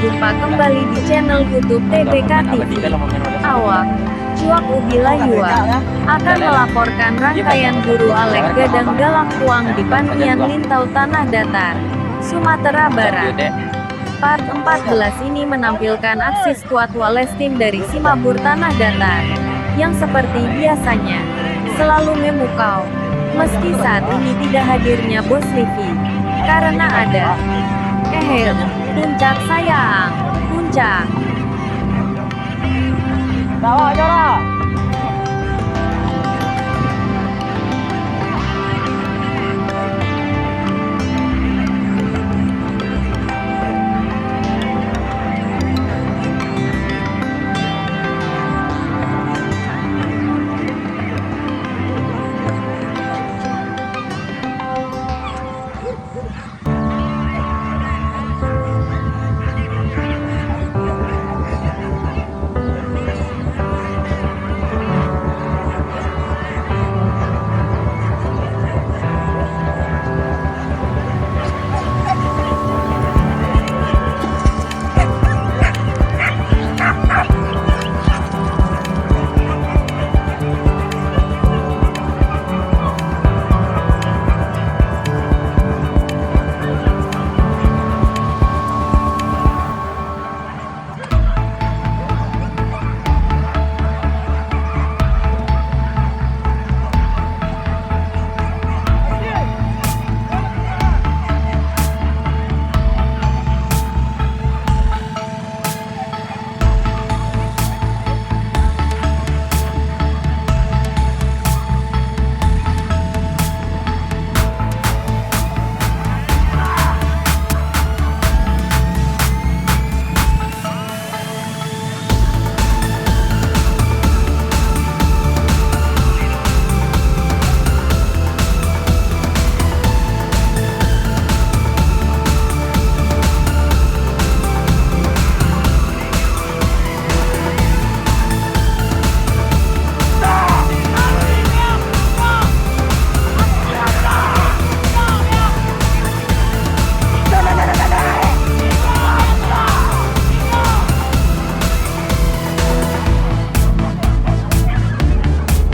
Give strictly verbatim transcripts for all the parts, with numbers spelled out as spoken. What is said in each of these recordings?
Jumpa kembali di channel YouTube T P K T V. Awak, Cuak Ubi Layua, akan melaporkan rangkaian Guru Alek Gadang Galangkuang di Pandian Lintau, Tanah Datar, Sumatera Barat. Part empat belas ini menampilkan aksi skuad Walestim dari Simabur, Tanah Datar, yang seperti biasanya, selalu memukau. Meski saat ini tidak hadirnya Bos Livi, karena ada, ehem, puncak sayang, puncak.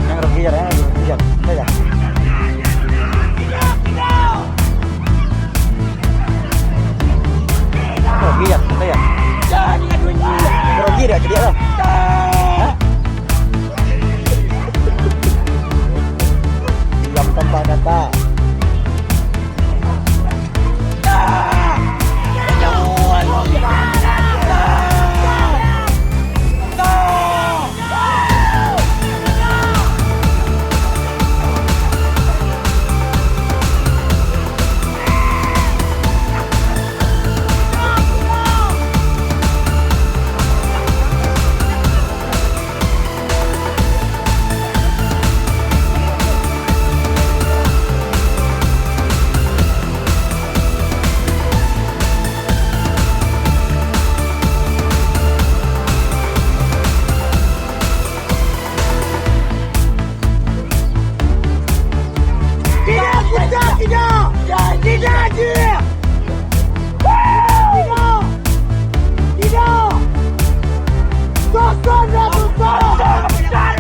Yang rugi ya, yang rugi ya. Udah ya. Rugi ya, udah ya. Rugi dah jadi lah. Hah? Diam tanpa kata. Tidak, tidak, tidak! Tidak, tidak! Tidak! Tidak! Sosok dah, sosok! Tidak!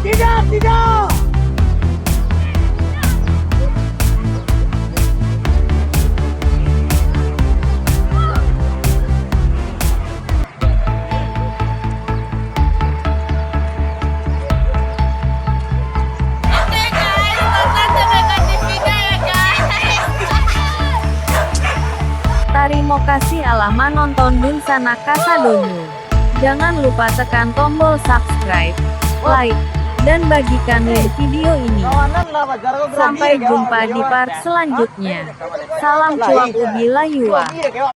Tidak! Tidak! Oke, guys, tonton sampai habis video ya, guys. Tarimo kasih alah manonton, dunsanak kasadonyo. Jangan lupa tekan tombol subscribe, like, dan bagikan link video ini. Sampai jumpa di part selanjutnya. Salam Cuak Ubi Layua.